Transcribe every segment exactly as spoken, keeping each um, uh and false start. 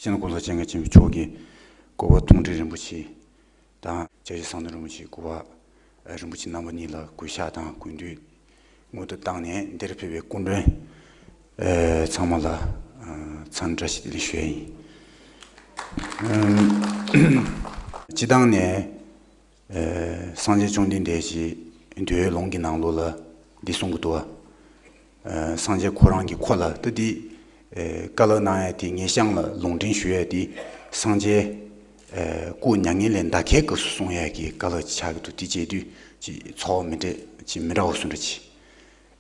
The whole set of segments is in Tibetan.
སྤྱི་ནོར་༸གོང་ས་༸སྐྱབས་མགོན་ཆེན་པོ་མཆོག་གི་སྐུ་པར་མཐོང་གྲོལ་རིན་པོ་ཆེ་དང་། སྐྱབས་རྗེ་ཟམ་གདོང་རིན་པོ་ཆེའི་སྐུ་པར་རིན་པོ་ཆེ་རྣམ་པ་གཉིས་ལ་གུས་ཕྱག་དང་གུས་འདུད་སྔོན་དུ་བཏང་ནས། འདིར་ཕེབས་པའི་སྐུ་མགྲོན་ཚང་མ་ལ་འཚམས་འདྲི་བཀྲ་ཤིས་བདེ་ལེགས་ཞུ་ཡ་ཡིན། སྤྱིར་བཏང་ནས། སངས་རྒྱས་བཅོམ་ལྡན་འདས་ཀྱིས་འདུལ་བའི་ལུང་གི་ནང་ལོགས་ལ་འདི་གསུང་གི་འདུག་བ། སངས་རྒྱས་ཁོ་རང་གིས་ཁོ་ལ་ད་འདི་བཀའ་སློབ་གནང་ཡ་དེ་ངས་ཤངས་ལ་ལུང་འདྲེན་ཞུ་ཡ་དེ་སངས་རྒྱས་སྐུ་མྱ་ངན་ལས་འདའ་ཁའི་སྐབས་སུ་གསུང་ཡ་གི་བཀའ་སློབ་ཅིག་ཆགས་ཀྱི་འདུག་དེ་བྱེད་དུས་ཅིག་ཚོར་བ་མི་འདྲ་ཅིག་མི་འདྲ་བ་སུ་འདྲ་ཅིག་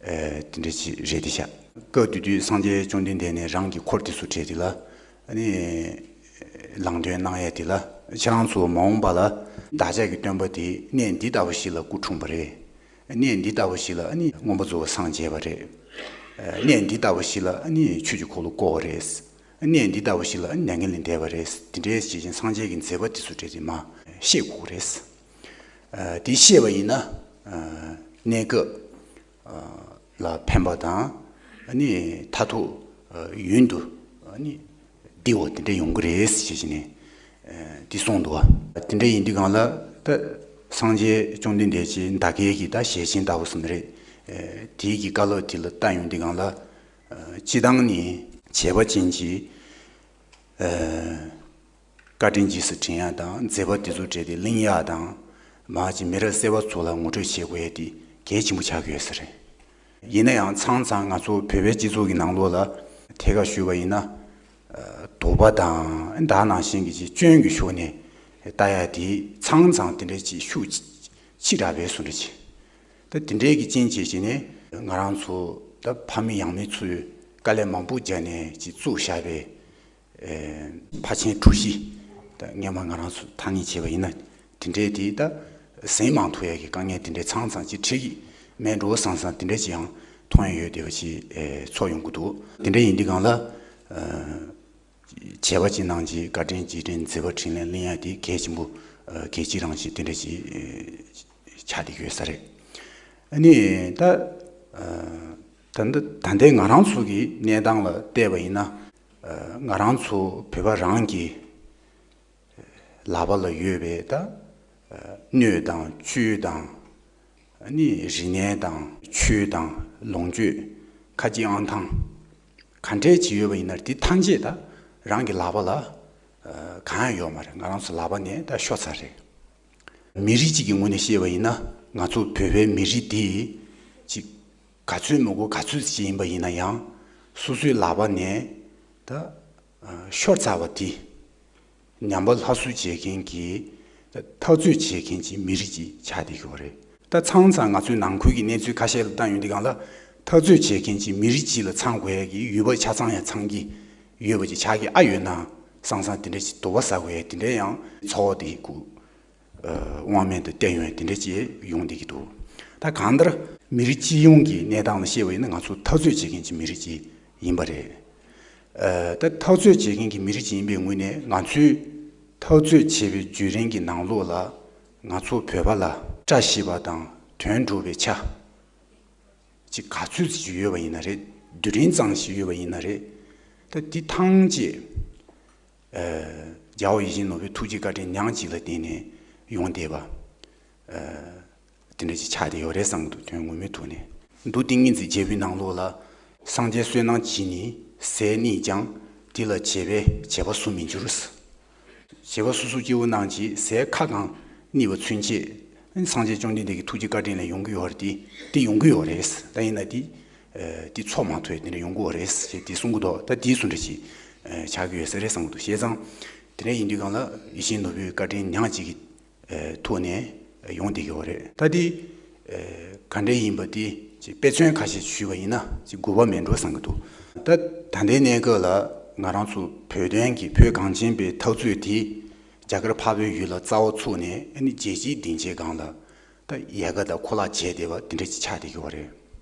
དེ་འདྲ་ཅིག་རེད་དེ་ཤག་སྐབས་དེ་དུས་སངས་རྒྱས་བཅོམ་ལྡན་འདས་ནས་རང་གི་འཁོར་དེ་ཚོ་གྲས་དེ་ལ་ཨ་ནི་ལམ་སྟོན་གནང་ཡས་དེ་ལ། ཁྱེད་རང་ཚོ་མ་འོངས་པ་ལ་བདག་ཅག་གི་སྟོན་པ་དེ་གནས་འདི་ལྟ་བུ་ཞིག་ལ་སྐུ་འཁྲུངས་པ་རེད། གནས་འདི་ལྟ་བུ་ཞིག་ལ་ཨ་ནི་མངོན་པར་རྫོགས་པར་སངས་རྒྱས་པ་རེད། གནས་འདི་ལྟ་བུ་ཞིག་ལ་ཨ་ནི་ཆོས་ཀྱི་འཁོར་ལོ་བསྐོར་བ་རེད། གནས་འདི་ལྟ་བུ་ཞིག་ལ་ཨ་ནི་མྱ་ངན་ལས་འདས་པ་རེད། དེ་འདྲའི་ཞེས་བཞིན་སངས་རྒྱས་ཀྱི་མཛད་པ་དེ་ཚོ་གྲས་དེ་མར་ཤེས་དགོས་རེད། དེ་ཤེས་པ་ཡིན་ན་གནས་སྐབས་ལ་ཕན་པ་དང་། ཨ་ནི་མཐར་ཐུག་ཡུན་དུ་ཨ་ནི་བདེ་བ་དེ་འདྲ་ཡོང་གི་རེད་ཞེས་བྱས་ནས་འདི་གསུངས་འདུག་བ། དེ་འདྲ་ཡིན་དུས་སྒང་ལ་ད་སངས་རྒྱས་བཅོམ་ལྡན་འདས་ཀྱི་འདའ་ཁའི་གི་ད་ཞལ་ཆེམས་ལྟ་བུ་ཟེར་ན་རེད། དེའི་གི་བཀའ་སློབ་དེ་ལ་ལྟ་ཡོང་དུས་སྒང་ལ། སྤྱིར་བཏང་ནི་བྱས་པ་ཅན་གྱི། བཀའ་དྲིན་རྗེས་སུ་དྲན་ཡག་དང་། མཛད་པ་དེ་ཚོ་གྲས་དེ་གླེང་ཡག་དང་། མ་གཅིག་མི་རབས་གསར་པ་ཚོ་ལ་ངོ་སྤྲོད་བྱེད་དགོས་ཡག་དེ་གལ་ཆེན་པོ་ཆགས་ཀྱི་ཡོད་ས་རེད། ཡིན་ན་ཡང་མཚམས་མཚམས་ང་ཚོ་བོད་པའི་སྤྱི་ཚོགས་ཀྱི་ནང་ལོགས་ལ་ཐད་ཀར་ཞུས་པ་ཡིན་ན། དོགས་པ་དང་ད་ནང་བཞིན་གྱི་ཅིག་སྐྱོན་གྱི་ཕྱོགས་ནས་ལྟ་ཡག་དེ་མཚམས་མཚམས་དེ་འདྲ་ཅིག་ཤུགས་ཆེ་དྲགས་པའི་བཟོ་འདྲ་ཅིག་ད་དེ་འདྲའི་གི་རྐྱེན་བྱས་བྱས་ནས་ང་རང་ཚོ་ད་ཕ་མེས་ཡང་མེས་ཚོས་དཀའ་ལས་མང་པོ་བརྒྱབ་ནས་ཅིག་བཙུགས་བཞག་པའི། ཕར་ཕྱིན་གྲུ་བཞི། ད་སྔོན་མ་ང་རང་ཚོ་ཐ་སྙད་བྱས་པ་ཡིན་ན། དེ་འདྲའི་དེ་ད་ཟིན་མ་ཐུབ་ཡ་གི་དཀའ་ངལ་དེ་འདྲའི་མཚམས་མཚམས་ཅིག་འཕྲད་ཀྱི་མེད་འགྲོ་བསམ་བསམ་དེ་འདྲ་ཅིག་ཡང་མཐོང་ཡ་ཡོད་བསྡད་པ་ཅིག་ཚོར་ཡོང་གི་འདུག་དེ་འདྲ་ཡིན་དུས་སྒང་ལ། བྱས་པ་ཅིག་ནང་གི་བཀའ་དྲིན་རྗེས་དྲན་མཛད་པ་དྲིན་ལན་གླེང་ཡ་དེ་གལ་ཆེན་པོ། གལ་ཆེ་རང་ཞིག་དེ་འདྲ་ཅིག་ཆགས་བསྡད་ཡོད་ས་རེད། ཨ་ནི་ད་ད་ད་ལྟའི་ང་རང་ཚོ་གི་གནས་སྟངས་ལ་བལྟས་པ་ཡིན་ན། ང་རང་ཚོ་བོད་པ་རང་གི་ལག་པ་ལ་ཡོད་པའི་ད་སྣོད་དང་བཅུད་དང་། ཨ་ནི་རིག་གནས་དང་ཆོས་དང་ལོངས་སྤྱོད་ཁ་རྗེ་ཨང་ཐང་ག་འདྲས་ཅིག་ཡོད་པ་ཡིན་ན་དེ་ཐམས་ཅད་ད་རང་གི་ལག་པ་ལ་གང་ཡང་ཡོད་མ་རེད། ང་རང་ཚོ་ལག་པ་ནས་ད་ཤོར་ཚར་རེད། མི་རིགས་གཅིག་གི་ངོས་ནས་བཤད་པ་ཡིན་ན་ང་ཚོ་བོད་པའི་མི་རིགས་འདི་ཅིག་ག་ཚོད་མི་དགོས་ག་ཚོད་ཅིག་ཡིན་པ་ཡིན་ན་ཡང་སོ་སོའི་ལག་པ་ནས་ད་ཤོར་ཚར་བ་དེ་ཉམས་པ་སླར་གསོ་བྱེད་མཁན་གྱི་འཐབ་རྩོད་བྱེད་མཁན་གྱི་མི་རིགས་ཅིག་ཆགས་བསྡད་ཡོད་རེད། ད་མཚམས་མཚམས་ང་ཚོའི་ནང་ཁུལ་གྱི་གནས་ཚུལ་ཁ་ཤས་ལ་བལྟ་ཡོང་དུས་སྒང་ལ་འཐབ་རྩོད་བྱེད་མཁན་གྱི་མི་རིགས་གཅིག་ལ་ཚང་དགོས་ཡ་གི་ཡུལ་པ་ཆ་ཚང་ཡང་ཚང་གི་ཡོད་པ་ཅིག་ཆགས་ཀྱི་ཨ་ཡོད་ན་བསམ་བསམ་དེ་འདྲ་ཅིག་དོགས་པ་ཟ་དགོས་ཡ་དེ་འདྲ་ཡང་ཚོར་བ་དེ་ཁུ། དབང་མེད་དུ་བསྟན་ཡོང་དེ་འདྲ་ཅིག་ཡོང་བསྡད་ཀྱི་འདུག་ད་གང་ལྟར་མི་རིགས་སྤྱི་ཡོངས་ཀྱི་གནས་སྟངས་ལ་བཤད་པ་ཡིན་ན་ང་ཚོ་འཐབ་རྩོད་བྱེད་མཁན་གྱི་མི་རིགས་ཅིག་ཡིན་པ་རེད། ད་འཐབ་རྩོད་བྱེད་མཁན་གྱི་མི་རིགས་ཅིག་ཡིན་པའི་ངོས་ནས་ང་ཚོས་འཐབ་རྩོད་བྱེད་པའི་བརྒྱུད་རིམ་གྱི་ནང་ལོགས་ལ་ང་ཚོ་བོད་པ་ལ་བཀྲ་ཤིས་པ་དང་དོན་འགྲུབ་པའི་ཆ་ཅིག་ག་ཚོད་ཅིག་ཡོད་པ་ཡིན་ན་རེད། རྡུལ་ཕྲན་ཙམ་ཞིག་ཡོད་པ་ཡིན་ན་རེད། ད་འདི་ཐམས་ཅད། རྒྱལ་བ་ཡིད་བཞིན་ནོར་བུའི་ཐུགས་རྗེ་བཀའ་དྲིན་ཉག་གཅིག་ལ་བརྟེན་ནས་ཡོང་བསྡད་པ། དེ་འདྲ་ཅིག་ཆགས་བསྡད་ཡོད་རེད་བསམ་གྱི་འདུག་དོན་ངོ་མའི་ཐོག་ནས། མདོ་ཏིང་ངེ་འཛིན་རྒྱལ་པོའི་ནང་ལོགས་ལ། སངས་རྒྱས་བསོད་ནམས་ཀྱིས་ནི་ཟས་གཉིས་ཀྱང་། དེ་ལ་བྱེད་པས་བྱེད་པ་སུ་མི་འགྱུར། བྱེད་པ་སོ་སོ་སྐྱེ་བོ་རྣམས་ཀྱིས་ཟས་ཁ་གང་རྙེད་པ་ཚུན་ཆད། སངས་རྒྱས་བཅོམ་ལྡན་འདས་ཀྱི་ཐུགས་རྗེ་བཀའ་དྲིན་ལས་ཡོང་གི་ཡོད་རེད་དེ། དེ་ཡོང་གི་ཡོད་རེད། ད་ཡིན་ན་དེ། དེ་ཚོ་མ་ཐོས་དེ་འདྲ་ཡོང་གི་ཡོད་རེད་ཞེས་དེ་གསུང་གི་འདུག་ད་དེའི་བཟོ་འདྲ་ཞིག་ཆགས་ཀྱི་ཡོད་ས་རེད་བསམ་གྱི་འདུག་བྱས་ཙང་། དེ་འདྲ་ཡིན་དུས་སྒང་ལ་ཡིད་བཞིན་ནོར་བུའི་བཀའ་དྲིན་ཉག་གཅིག་གི་ཐོག་ནས་ཡོང་བསྡད་ཀྱི་ཡོད་རེད། ད་དེ་ག་འདྲ་ཡིན་པ་དེ་ཅིག་དཔེ་མཚོན་ཁ་ཤས་ཞུས་པ་ཡིན་ན་ཅིག་དགོས་པ་མེད་འགྲོ་བསམ་གྱི་འདུག་ད་ད་ལྟའི་གནས་སྐབས་ལ་ང་རང་ཚོ་བོད་དོན་གྱི་བོད་གངས་ཅན་པའི་འཐབ་རྩོད་དེ་རྒྱ་གར་འཕགས་པའི་ཡུལ་ལ་རྩ་བ་ཚུགས་ནས་ཨ་ནི་རྒྱལ་སྤྱིའི་སྡིངས་ཆའི་སྒང་ལ་ད་ཡལ་ག་དང་ཁོ་ལག་བྱས་བསྡད་པ་དེ་འདྲ་ཅིག་ཆགས་བསྡད་ཀྱི་ཡོད་རེད།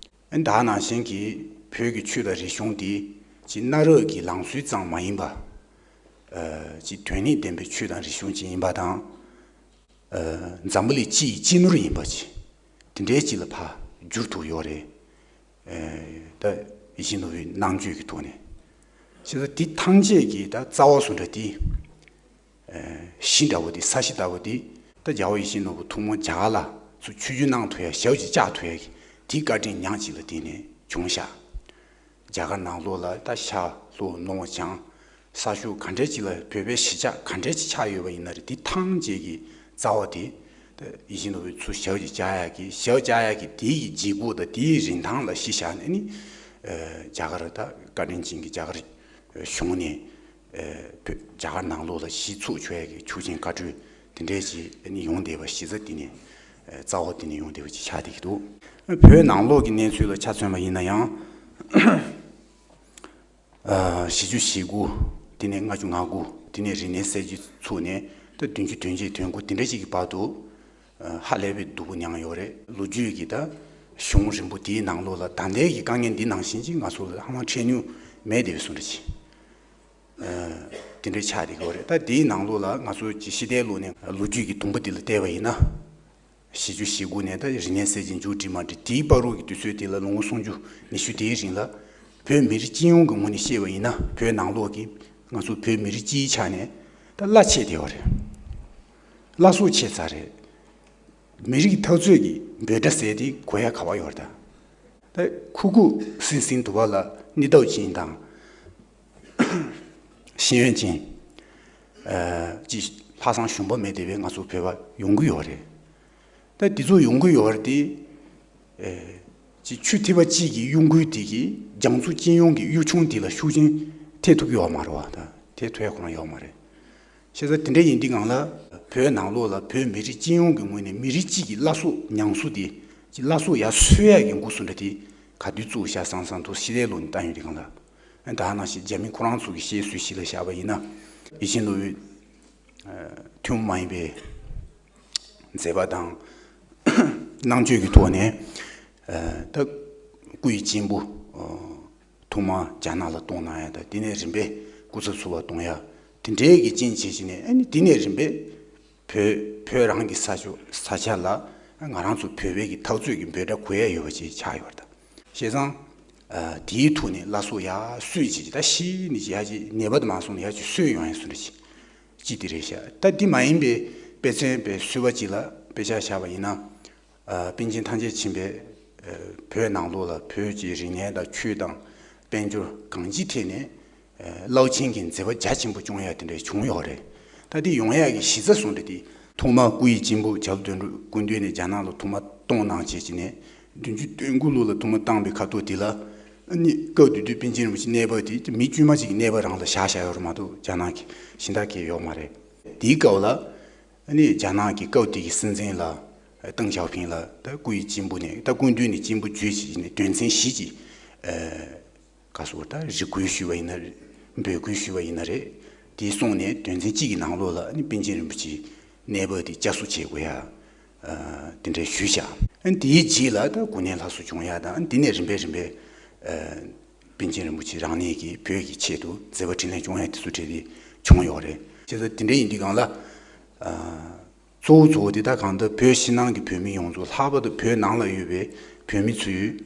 ཨ་ནི་ད་ནང་བཞིན་གྱི་བོད་ཀྱི་ཆོས་དང་རིག་གཞུང་དེ་ཅིག་གནའ་རབས་ཀྱི་ལམ་སྲོལ་ཙམ་མ་ཡིན་པ། ཅིག་དོན་སྙིང་ལྡན་པའི་ཆོས་དང་རིག་གཞུང་ཅིག་ཡིན་པ་དང་། འཛམ་བུ་གླིང་སྤྱི་ཡི་སྤྱི་ནོར་ཡིན་པ་ཅིག་དེ་འདྲའི་ཅིག་ལ་ཕར་བསྒྱུར་ཐུབ་ཡོད་རེད། ད་ཡིད་བཞིན་ནོར་བུའི་རྣམ་དཔྱོད་ཀྱི་ཐོག་ནས། བྱས་ཙང་དེ་ཐམས་ཅད་ཀྱི་ད་རྩ་བ་བཟོ་འདྲ་དེ། གཞི་འདྲ་བོ་དེ་ས་གཞི་ལྟ་བུ་དེ། ད་རྒྱལ་བ་ཡིད་བཞིན་ནོར་བུ་ཐུན་མོང་རྒྱ་གར་ལ་ཚུར་ཆོས་བརྒྱུད་གནང་ཐུབ་ཡ་ཞབས་ཀྱིས་བཅགས་ཐུབ་ཡ་གི་དེའི་བཀའ་དྲིན་ཉག་གཅིག་ལ་བརྟེན་ནས་བྱུང་ཤག་རྒྱ་གར་ནང་ལོགས་ལ་ད་ཤར་ལྷོ་ནུབ་བྱང་ས་ཕྱོགས་ག་འདྲས་ཅིག་ལ་བོད་པའི་གཞིས་ཆགས་ག་འདྲས་ཅིག་ཆགས་ཡོད་པ་ཡིན་ན་རེད། དེ་ཐམས་ཅད་ཀྱི་རྩ་བ་དེ་ད་ཡིད་བཞིན་ནོར་བུས་ཚུར་ཞབས་ཀྱིས་བཅགས་ཡ་གི་ཞབས་བཅགས་ཡ་གི་དེའི་གི་བརྗེ་སྒོ་དང་དེའི་རིན་ཐང་ལ་གཞི་བཞག་ནས་ནི། རྒྱ་གར་ད་བཀའ་དྲིན་ཅན་གྱི་རྒྱ་གར་གཞུང་ནས། བོད་རྒྱ་གར་ནང་ལོགས་ལ་གཞི་ཚུགས་ཆོག་ཡ་གི་ཆོག་མཆན་བཀའ་འཁྲོལ་དེ་འདྲས་ཅིག་ནི་ཡོང་བསྡད་པ་གཞི་རྩ་དེ་ནས་རྩ་བ་དེ་ནས་ཡོང་བསྡད་པ་ཅིག་ཆགས་བསྡད་ཀྱི་འདུག་བོད་ནང་ལོགས་ཀྱི་གནས་ཚུལ་ལ་ཆ་མཚོན་པ་ཡིན་ན་ཡང་། བཞི་བཅུ་ཞེ་དགུ། དེ་ནས་ལྔ་བཅུ་ང་དགུ། དེ་ནས་རིག་གནས་གསར་བརྗེ་ཚུགས་ནས་ད་བདུན་ཅུ་དོན་བརྒྱད་དོན་དགུ་དེ་འདྲ་ཅིག་གི་བར་དུ། ཧ་ལས་པའི་སྡུག་པོ་མྱངས་ཡོད་རེད། ལོ་རྒྱུས་ཀྱི་ད་གཞུང་རིང་པོ་དེའི་ནང་ལོགས་ལ་ད་ལྟའི་གི་དཀའ་ངལ་འདི་ནང་བཞིན་ཅིག་ང་ཚོ་ལ་ཧ་ལམ་འཕྲད་མྱོང་མེད་བསྡད་པའི་བཟོ་འདྲ་ཅིག་དེ་འདྲའི་ཆགས་བསྡད་ཀྱི་ཡོད་རེད། ད་དེའི་ནང་ལོགས་ལ་ང་ཚོ་ཅིག་ཕྱི་བལྟས་ལོག་ནས་ལོ་རྒྱུས་ཀྱི་དུམ་བུ་དེ་ལ་བལྟས་པ་ཡིན་ན། བཞི་བཅུ་ཞེ་དགུ་ནས་ད་རིག་གནས་གསར་བརྗེ་མཇུག་སྒྲིལ་མ་སྒྲིལ་དེའི་བར་དུ་གི་དུས་ཚོད་དེ་ལ་ལོ་ངོ་སུམ་ཅུ་ཉི་ཤུ་དེའི་རིང་ལ་བོད་མི་རིགས་སྤྱི་ཡོངས་ཀྱི་ངོས་ནས་བཤད་པ་ཡིན་ན་བོད་ནང་ལོགས་ཀྱི་ང་ཚོ་བོད་མི་རིགས་སྤྱིའི་ཆ་ནས་ད་གླ་ཆད་བསྡད་པ་རེད། བླ་སྲོག་ཆད་ཚར་རེད། མི་རིགས་འཐབ་རྩོད་ཀྱི་འབོད་སྒྲ་ཟེར་དེ་གོ་ཡ་ག་པར་ཡོད་རེད་ད། ད་ཁུག་ཁུག་སིང་སིང་དུ་བ་ལ་སྙིང་སྟོབས་ཅན་དང་། ཤེས་ཡོན་ཅན། ཨ་ཅིག་ལྷག་བསམ་ཞུམ་པ་མེད་བསྡད་པའི་ང་ཚོ་བོད་པ་ཡོང་གི་ཡོད་རེད། ད་འདི་ཚོ་ཡོང་གི་ཡོད་རེད་དེ། ཨེ་ཅིག་ཆུ་ཐིགས་པ་གཅིག་གི་གཡོ་འགུལ་དེ་གིས་རྒྱ་མཚོ་སྤྱི་ཡོངས་ཀྱི་གཡོ་འགུལ་དེ་ལ་ཤུགས་རྐྱེན་ཐེབས་ཐུབ་ཀྱི་ཡོད་མ་རེད་བ། ད་ཐེབས་ཐུབ་ཡ་ཁོ་རང་ཡོད་མ་རེད། བྱས་ཙང་དེ་འདྲ་ཡིན་དུས་སྒང་ལ་བོད་ནང་ལོགས་ལ་བོད་མི་རིགས་སྤྱི་ཡོངས་ཀྱི་ངོས་ནས་མི་རིགས་གཅིག་གི་བླ་སྲོག་ཉམས་གསོ་དེ་ཅིག་བླ་སྲོག་ཡར་གསོ་ཡ་གི་འགོ་བཟོ་འདྲ་དེ་ག་དུས་བཙུགས་བཞག་བསམ་བསམ་དུ་ཕྱི་བལྟས་ལོག་ནས་བལྟ་ཡོང་དུས་སྒང་ལ། ད་ནང་བཞིན་རྒྱ་མི་ཁོ་རང་ཚོ་གི་བཤད་སྲོལ་ཞིག་ལ་བཞག་པ་ཡིན་ན། ཡིད་བཞིན་ནོར་བུའི་ཐུན་མོང་མ་ཡིན་པའི་མཛད་པ་དང་རྣམ་དཔྱོད་ཀྱི་ཐོག་ནས་ད་སྐུ་ཡི་གཅེན་པོ་ཐོག་མར་རྒྱ་ནག་ལ་གཏོང་གནང་ཡ་དང་དེ་ནས་རིམ་པས་སྐུ་ཚབ་ཚུར་ལ་གཏོང་ཡ་དེ་འདྲའི་གི་རྐྱེན་བྱས་བྱས་ནས་ཨ་ནི་དེ་ནས་རིམ་པས་བོད་བོད་རང་གི་ས་ཕྱོགས་ས་ཆ་ལ་ང་རང་ཚོ་བོད་པའི་གི་འཐབ་རྩོད་ཀྱི་འབོད་སྒྲ་གོ་ཡ་ཡོད་པ་ཅིག་ཆགས་ཡོད་རེད་ད། བྱས་ཙང་། ཨ་དེའི་ཐོག་ནས་བླ་སྲོག་ཡར་གསོས་བྱས་ཀྱི་ད་ཤི་ནས་ཀྱི་ཡར་ཅིག་ནད་པ་དུ་མ་སོང་ནས་ཡར་ཅིག་གསོས་ཡོང་ཡ་སུ་འདྲ་ཅིག་ཅི་དེ་རེད་ཤག་ད་འདི་མ་ཡིན་པའི་དཔེ་མཚོན་དཔེ་བཟོ་བ་ཅིག་ལ་དཔེ་ཆ་བཞག་པ་ཡིན་ན། ཨ་པཎ་ཆེན་ཐམས་ཅད་མཁྱེན་པའི་ཨ་བོད་ནང་ལོགས་ལ་བོད་ཀྱི་རིག་གནས་དང་ཆོས་དང་དཔལ་འབྱོར་གང་ཅིའི་ཐད་ནས། རླབས་ཆེན་གྱི་མཛད་པ་རྒྱ་ཆེན་པོ་སྐྱོང་ཡ་དེ་འདྲ་བྱུང་ཡོད་རེད། ད་དེ་ཡོང་ཡ་གི་གཞི་རྩ་བཟུང་འདྲ་དེ་ཐོག་མར་སྐུ་ཡི་གཅེན་པོ་བྱ་ལོ་དོན་གྲུབ་སྐུ་མདུན་ནས་རྒྱ་ནག་ལ་ཐོག་མར་གཏོང་གནང་བྱས་ཀྱི་ནས་བདུན་ཅུ་དོན་དགུ་ལོ་ལ་ཐོག་མར་བཏང་པའི་ཁ་ཐོག་དེ་ལ་ཨ་ནི་སྐབས་དེ་དུས་པཎ་ཆེན་རིན་པོ་ཆེ་གནས་བབ་དེ་མི་དཀྱུས་མ་གཅིག་གི་གནས་བབ་རང་ལ་བཞག་བཞག་ཡོད་རེད་མ་གཏོགས་རྒྱ་ནག་གི་གཞན་དག་གི་ཡོད་མ་རེད། དེའི་སྐབས་ལ་ཨ་ནི་རྒྱ་ནག་གི་སྐབས་དེ་གི་སྲིད་འཛིན་ལ་ཏེང་ཞའོ་ཕིང་ལ་ད་སྐུ་ཡི་གཅེན་པོ་ནས་ད་སྐུ་མདུན་ནས་གཅེན་པོ་བརྒྱུད་བྱས་ཀྱི་ནས་དོན་ཚན་བཞི་གི་ག་སོགས་ད་རེ་སྐུལ་ཞུས་པ་ཡིན་ན་རེད། འབོད་སྐུལ་ཞུས་པ་ཡིན་ན་རེད། དེ་སོང་ནས་དོན་ཚན་གཅིག་གི་ནང་ལོགས་ལ་ནི་པཎ་ཆེན་རིན་པོ་ཆེའི་གནས་བབ་དེ་བསྐྱར་གསོ་བྱེད་དགོས་ཡ། ཨ་དེ་འདྲ་ཞུས་བཞག་ཨ་དེའི་རྗེས་ལ་ད་གོ་གནས་སླར་གསོ་བྱུང་ཡ་དང་ཨ་དེ་ནས་རིམ་པས་རིམ་པས་ཨ་པཎ་ཆེན་རིན་པོ་ཆེ་རང་ཉིད་ཀྱིས་བོད་ཀྱི་ཆེད་དུ་མཛད་པ་འཕྲིན་ལས་སྐྱོང་ཡ་དེ་ཚོ་གྲས་དེ་བྱུང་ཡོད་རེད། བྱས་ཙང་དེ་འདྲ་ཡིན་དུས་སྒང་ལ་ཨ། གཙོ་བོ་གཙོ་བོ་དེ་དག་གང་ལྟར་བོད་ཕྱི་ནང་གི་བོད་མི་ཡོངས་རྫོགས་ལྷག་པར་དུ་བོད་ནང་ལ་ཡོད་པའི་བོད་མི་ཚོས་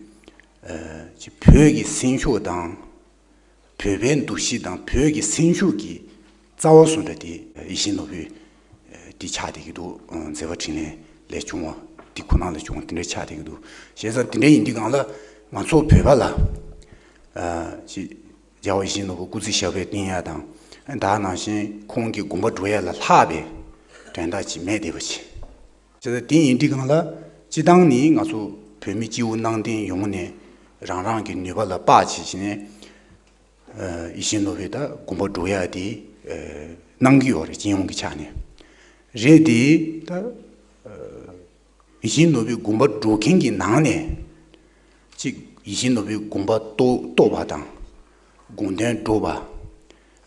ཨ་ཅིག་བོད་ཀྱི་སེམས་ཤུགས་དང་བོད་པའི་འདུ་ཤེས་དང་བོད་ཀྱི་སེམས་ཤུགས་ཀྱི་རྩ་བ་སུ་འདྲ་དེ་ཡིད་བཞིན་ནོར་བུའི་དེ་ཆགས་བསྡད་ཀྱི་འདུག་མཛད་པ་འཕྲིན་ལས་ལས་བྱུང་བ་དེ་ཁོ་ན་ལས་བྱུང་བ་དེ་འདྲ་ཆགས་བསྡད་ཀྱི་འདུག་བྱས་ཙང་དེ་འདྲ་ཡིན་དུས་སྒང་ལ་ང་ཚོ་བོད་པ་ལ་ཨ་ཅིག་རྒྱལ་བ་ཡིད་བཞིན་ནོར་བུ་སྐུ་ཚེ་ཞབས་པད་བརྟན་ཡ་དང་ད་ནང་བཞིན་ཁོང་གི་དགོངས་པ་འགྲོ་ཡ་ལ་ལྷག་པའི་དོན་དག་ཅིག་མེད་བསྡད་པ་ཅིག་བྱས་ཙང་དེ་ཡིན་དུས་སྒང་ལ་སྤྱི་བཏང་ནི་ང་ཚོ་བོད་མི་སྤྱི་བོ་གནམ་བསྟན་ཡོངས་ནས་རང་རང་གི་ནུས་པ་ལ་དཔག་བྱས་བྱས་ནས་ཡིད་བཞིན་ནོར་བུའི་ད་དགོངས་པ་འགྲོ་ཡ་དེ་གནང་གི་ཡོད་རེད། སྤྱི་ཡོངས་ཀྱི་ཆ་ནས་རེད་དེ་ད། ཡིད་བཞིན་ནོར་བུའི་དགོངས་པ་སྒྲོག་མཁན་གྱི་ནང་ནས་གཅིག་ཡིད་བཞིན་ནོར་བུའི་དགོངས་པ་རྟོགས་རྟོགས་པ་དང་དགོངས་དོན་སྒྲོག་པ།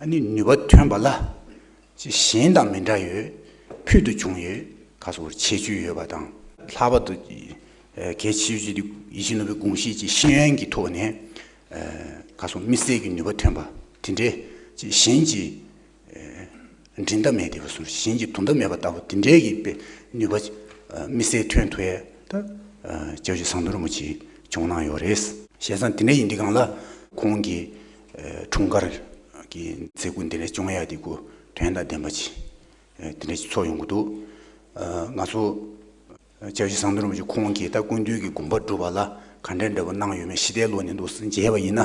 ཨ་ནི་ནུས་པ་ཐོན་པ་ལ་གཅིག་གཞན་དང་མི་འདྲ་ཡོད། ཕུལ་དུ་བྱུང་ཡོད། ག་སོགས་ཁྱད་ཆོས་ཡོད་པ་དང་ལྷག་པར་དུ་གལ་ཆེ་ཤོས་དེ་ཡིད་བཞིན་ནོར་བུའི་དགོངས་གཞི་གཅིག་ཤེས་ཡོན་གྱི་ཐོག་ནས་ག་སོགས་དམིགས་བསལ་གྱི་ནུས་པ་ཐོན་པ་དེ་འདྲའི་གཅིག་གཞན་གྱིས། འགྲན་ཟླ་མེད་དེ་བ་སོང་གཞན་གྱི་དོ་ཟླ་མེད་པ་ལྟ་བུ་དེ་འདྲའི་གི་དཔེ་ནུས་པ་དམིགས་བསལ་ཐོན་ཐུབ་ཡས་ད་སྐྱབས་རྗེ་ཟམ་གདོང་རིན་པོ་ཆེ་བྱུང་གནང་ཡོད་རེད། བྱས་ཙང་དེ་འདྲ་ཡིན་དུས་སྒང་ལ་ཁོང་གི་འཁྲུངས་སྐར་ གི་མཛད་སྒོ་འདི་འདྲ་སྐྱོང་ཡག་དེ་ཁོ་དོན་དང་ལྡན་པ་ཅིག་དེ་འདྲ་ཞིག་ཚོགས་ཡོང་གི་འདུག་ང་ཚོ་སྐྱབས་རྗེ་ཟམ་གདོང་རིན་པོ་ཆེ་ཁོང་གིས་ད་སྐུ་མདུན་གྱི་དགོངས་པ་སྒྲུབ་པ་ལ་ག་འདྲ་འདྲ་པོ་གནང་ཡོད་མེད་ཞི་བདེ་བློ་ནས་འདུག་མཇལ་བ་ཡིན་ན།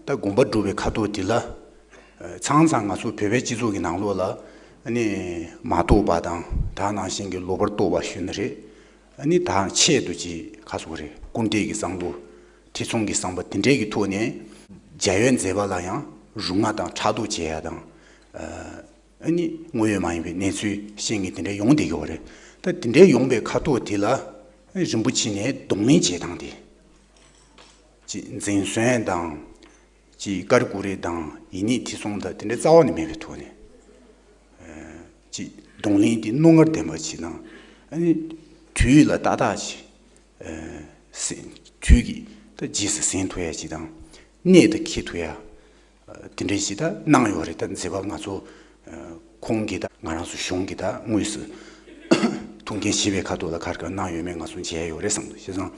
ད་དགོངས་པ་སྒྲུབ་པའི་ཁ་ཐོག་དེ་ལ། ཚང་ཚང་ང་ཚོ་བོད་པའི་སྤྱི་ཚོགས་ཀྱི་ནང་ལོགས་ལ་ཨ་ནི་མ་རྟོགས་པ་དང་ད་ནང་བཞིན་གྱི་ལོག་པར་རྟོག་པ་ཞུ་ན་རེད། ཨ་ནི་ད་ཆེད་དུ་ཅིག་ག་ཟེར་དགོས་རེད། སྐུར་འདེབས་ཀྱི་བསམ་བློ། ཐེ་ཚོམ་གྱི་བསམ་པ་དེ་འདྲའི་གི་ཐོག་ནས་རྒྱ་ཡོལ་མཛད་པ་ལ་ཡང་རུང་བ་དང་ཕྲག་དོག་བྱེད་ཡ་དང་། ཨ་ནི་དངོས་ཡོད་མ་ཡིན་པའི་གནས་ཚུལ་ཤེས་མཁན་དེ་འདྲ་ཡོང་བསྡད་ཀྱི་ཡོད་རེད། ད་དེ་འདྲའི་ཡོང་པའི་ཁ་ཐོག་དེ་ལ་རིན་པོ་ཆེ་ནས་གདོང་ལེན་བྱེད་སྟངས་དེ། ཅིག་འཛེམ་ཟོན་དང་། ཅིག་ཀ་རེ་ཀོ་རེ་དང་ཡིད་གཉིས་ཐེ་ཚོམ་དང་དེ་འདྲའི་རྩ་བ་ནས་མེད་པའི་ཐོག་ནས། ཅིག་གདོང་ལེན་དེ་རྣོ་ངར་ལྡན་པ་ཅིག་དང་། ཨ་ནི་དུས་ལ་ཏག་ཏག་ཅིག་ཨ་སེ་དུས་ཀྱི་ད་རྗེས་སུ་ཟིན་ཐུབ་ཡ་ཅིག་དང་། གནད་དུ་འཁེལ་ཐུབ་ཡ། དེ་འདྲའི་ཞིག་ད་གནང་ཡོད་རེད། ད་མཛད་པ་ང་ཚོ་ཁོང་གིས་ད་ང་རང་ཚོ་གཞུང་གིས་ད་དངོས་སུ་ཐུགས་འགན་བཞེས་པའི་ཁ་ཐོག་ལ་ག་རེ་ག་གནང་ཡོད་མེད་ང་ཚོ་མཇལ་ཡོད་རེད་བསམ་འདུག་བྱས་ཙང་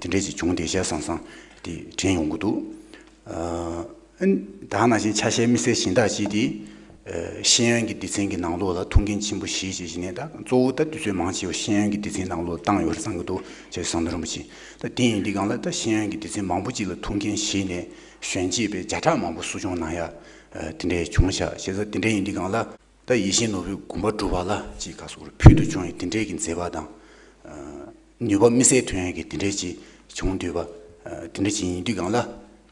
དེ་འདྲའི་ཞིག་བྱུང་བསྡད་ཤག་བསམ་བསམ་དེ་དྲན་ཡོང་གི་འདུག་ཨ་ནི་ད་ནང་བཞིན་ཆ་ཤས་དམིགས་བསལ་གཞན་དག་ཅིག་དེ། ཤེས་ཡོན་གྱི་སྡེ་ཚན་གྱི་ནང་ལོགས་ལ་ཐུགས་འགན་ཆེན་པོ་བཞེས་བྱས་བྱས་ནས་ད་གཙོ་བོ་ད་དུས་ཚོད་མང་ཆེ་བ་ཤེས་ཡོན་གྱི་སྡེ་ཚན་ནང་ལོགས་བཏང་ཡོད་རེད་བསམ་གྱི་འདུག་སྐྱབས་རྗེ་ཟམ་གདོང་རིན་པོ་ཆེ། ད་དེ་ཡིན་དུས་སྒང་ལ་ད་ཤེས་ཡོན་གྱི་སྡེ་ཚན་མང་པོ་ཅིག་ལ་ཐུགས་འགན་བཞེས་ནས་གཞོན་སྐྱེས་དཔེ་བརྒྱ་ཕྲག་མང་པོ་གསོ་སྐྱོང་གནང་ཡ་དེ་འདྲའི་བྱུང་ཤག་བྱས་ཙང་དེ་འདྲ་ཡིན་དུས་སྒང་ལ་ད་ཡིད་བཞིན་ནོར་བུའི་དགོངས་པ་སྒྲུབ་པ་ལ་ཅིག་ག་ཟེར་དགོས་རེད། ཕུལ་དུ་བྱུང་བའི་དེ་འདྲའི་གི་མཛད་པ་དང་། ནུས་པ་དམིགས་བསལ་ཐོན་ཡ་གི་དེ་འདྲའི་ཅིག་བྱུང་འདུག་པ། དེ་འདྲ་ཅིག་ཡིན་དུས་སྒང་ལ།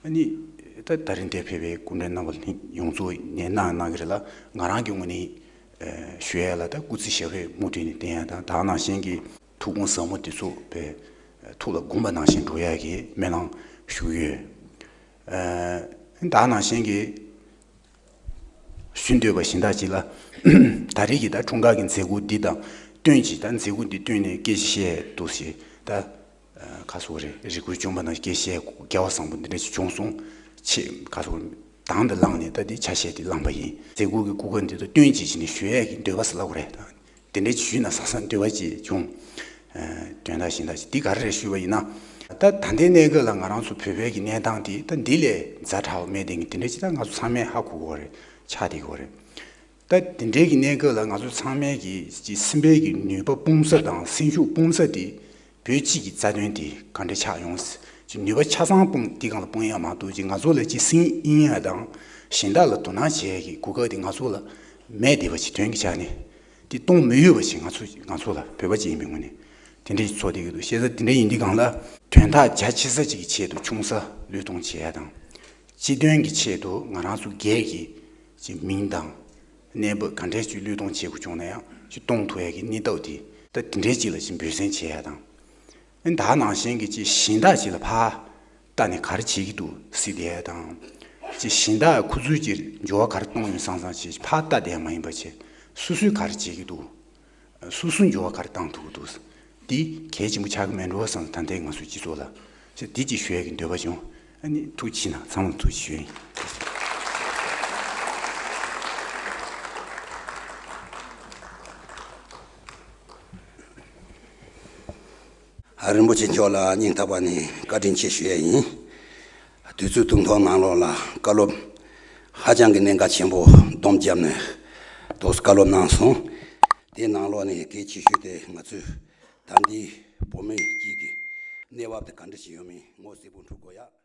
ཨ་ནི་ད་ད་རིང་འདིར་ཕེབས་པའི་སྐུ་མགྲོན་རྣམ་པ་ཡོངས་རྫོགས་ནས་གནང་གནང་གི་རེད་ལ། ང་རང་གི་ངོས་ནས་ཞུ་ཡ་ལ་ད་སྐུ་ཚེ་ཞབས་པད་མུ་མཐུད་ནས་བརྟན་ཡ་དང་ད་ནང་བཞིན་གྱི་ཐུགས་དགོངས་ཟབ་མོ་དེ་ཚོ་བས་ཐུགས་ལ་དགོངས་པ་ནང་བཞིན་འགྲོ་ཡ་གི་སྨོན་ལམ་ཞུ་གི་ཡོད། ད་ནང་བཞིན་གྱི་ཞུ་འདོད་པ་གཞན་དག་ཅིག་ལ། ད་རེས་ཀྱི་ད་འཁྲུངས་སྐར་གྱི་མཛད་སྒོ་འདི་དང་བསྟུན་ཅིག་ད་མཛད་སྒོ་འདི་བསྟུན་ནས་སྐད་ཆ་བཤད་འདུག་ཞེས་ད། ཁ་སོག་རེ་རི་ཁུལ་བྱུང་བ་ན་སྐད་བཤད་སྐལ་བ་བཟང་པོ་འདི་འདྲ་ཞིག་བྱུང་སོང་། ཆེས་ཁ་སོག་དང་དུ་བླངས་ནས་ད་འདི་ཆ་ཤས་དེ་བླངས་པ་ཡིན། མཛད་སྒོ་གི་སྐུ་ཁམས་འདི་དང་བསྟུན་ཅིག་བྱས་ནས་ཞུ་ཡས་ཀྱི་འདོད་པ་ཟེར་ལབ་དགོས་རེད། དེ་འདྲ་ཞུས་ན་བསམ་བསམ་འདོད་པ་ཅིག་བྱུང་། དོན་དག་གཞན་དག་ཅིག་འདི་ག་རེ་རེད་ཞུས་པ་ཡིན་ན། ད་ད་ལྟའི་གནས་སྐབས་ལ་ང་རང་ཚོ་བོད་པའི་གི་གནས་སྟངས་དེ་ད་འདི་ལས་ཛ་དྲག་པ་མེད་དེ་གི་དེ་འདྲ་ཅིག་ད་ང་ཚོ་ཚང་མས་ཧ་གོ་གི་ཡོད་རེད། ཆགས་བསྡད་ཀྱི་ཡོད་རེད། ད་དེ་འདྲའི་གི་གནས་སྐབས་ལ་ང་ཚོ་ཚང་མས་ཀྱི་ཅིག་སེམས་པའི་གི་ནུས་པ་སྤུངས་ས་དང་སེམས་ཤུགས་སྤུངས་ས་དེ་བོད་སྤྱི་གི་རྩ་དོན་དེ་ག་འདྲ་ཆགས་ཡོང་ཟེར་ཅིག་ནུས་པ་ཆ་ཚང་སྤུངས་དེ་སྒང་ལ་སྤུངས་ཡ་མ་གཏོགས་ཅིག་ང་ཚོ་ལ་ཅིག་སེམས་གཡེང་ཡ་དང་གཞན་དག་ལ་དོ་སྣང་བྱེད་ཡ་གི་གོ་སྐབས་དེ་ང་ཚོ་ལ་མེད་བསྡད་པ་ཅིག་དོན་གྱི་ཆ་ནས་དེ་གཏོང་མི་འོས་པ་ཅིག་ང་ཚོ་ང་ཚོ་ལ་བོད་པ་ཅིག་ཡིན་པའི་ངོས་ནས་དེ་འདྲ་ཞིག་ཚོར་བསྡད་ཀྱི་འདུག་བྱས་ཙང་དེ་འདྲ་ཡིན་དུས་སྒང་ལ་དོན་དག་རྒྱ་ཆེ་ས་ཅིག་གི་ཆེད་དུ་ཆུང་ས་བློས་གཏོང་བྱེད་ཡ་དང་། སྤྱི་དོན་གྱི་ཆེད་དུ་ང་རང་ཚོ་སྒེར་གྱི་ཅིག་མིང་དང་། གནས་བབ་ག་འདྲས་ཅིག་བློས་གཏོང་བྱེད་དགོས་བྱུང་ན་ཡང་ཅིག་གཏོང་ཐུབ་ཡ་གི་གནས་སྟངས་དེ་ད་དེ་འདྲས་ཅིག་ལ་ཅིག་འབད་བརྩོན་བྱེད་ཡ་དང་། ཨ་ད་ནང་བཞིན་གྱི་ཅིག་གཞན་དག་ཅིག་ལ་ཕར་ལྟ་ནས་ག་རེ་བྱེད་ཀྱི་འདུག་ཟེར་བསྡད་ཡ་དང་། ཅིག་གཞན་དག་ཁོ་ཚོས་ཅིག་འགྱུར་བ་ག་རེ་གཏོང་ཡོང་བསམ་བསམ་ཅིག་ཕར་ལྟ་བསྡད་ཡ་མ་ཡིན་པ་ཅིག་སོ་སོས་ག་རེ་བྱེད་ཀྱི་འདུག་སོ་སོ་འགྱུར་བ་ག་རེ་བཏང་ཐུབ་ཀྱི་འདུག་འདི་གལ་ཆེན་པོ་ཆགས་ཀྱི་མེད་འགྲོ་བསམ། ད་ལྟའི་ང་ཚོའི་སྤྱི་ཚོགས་ལ་ཞེས་འདི་ཅིག་ཞུ་ཡས་ཀྱི་འདོད་པ་བྱུང་། ཨ་ནི་ཐུགས་རྗེ་ཆེ་གནང་། ཚང་མ་ཐུགས་རྗེ་ཆེ་ཞུ་ཡས་ཡིན། རིན་པོ་ཆེ་མཆོག་ལ་སྙིང་ཐག་པ་ནས་བཀའ་དྲིན་ཆེ་ཞུ་ཡས་ཡིན། དུས་ཚོད་ཐུང་ཐུང་ནང་ལོགས་ལ་བཀའ་སློབ་ཧ་ཅང་གི་གནད་འགག་ཆེན་པོ་སྡོམ་བརྒྱབ་ནས་ཏོག་ཙམ་བཀའ་སློབ་གནང་སོང་། དེའི་ནང་ལོགས་ནས་གལ་ཆེ་ཤོས་དེ་ང་ཚོས་ད་ལྟའི་བོད་མི་གཅིག་གི་གནས་བབ་དེ་ག་འདྲ་ཞིག་ཡོད་མིན་ངོ་གསལ་པོ་འཁྲུག་དགོས་ཡ།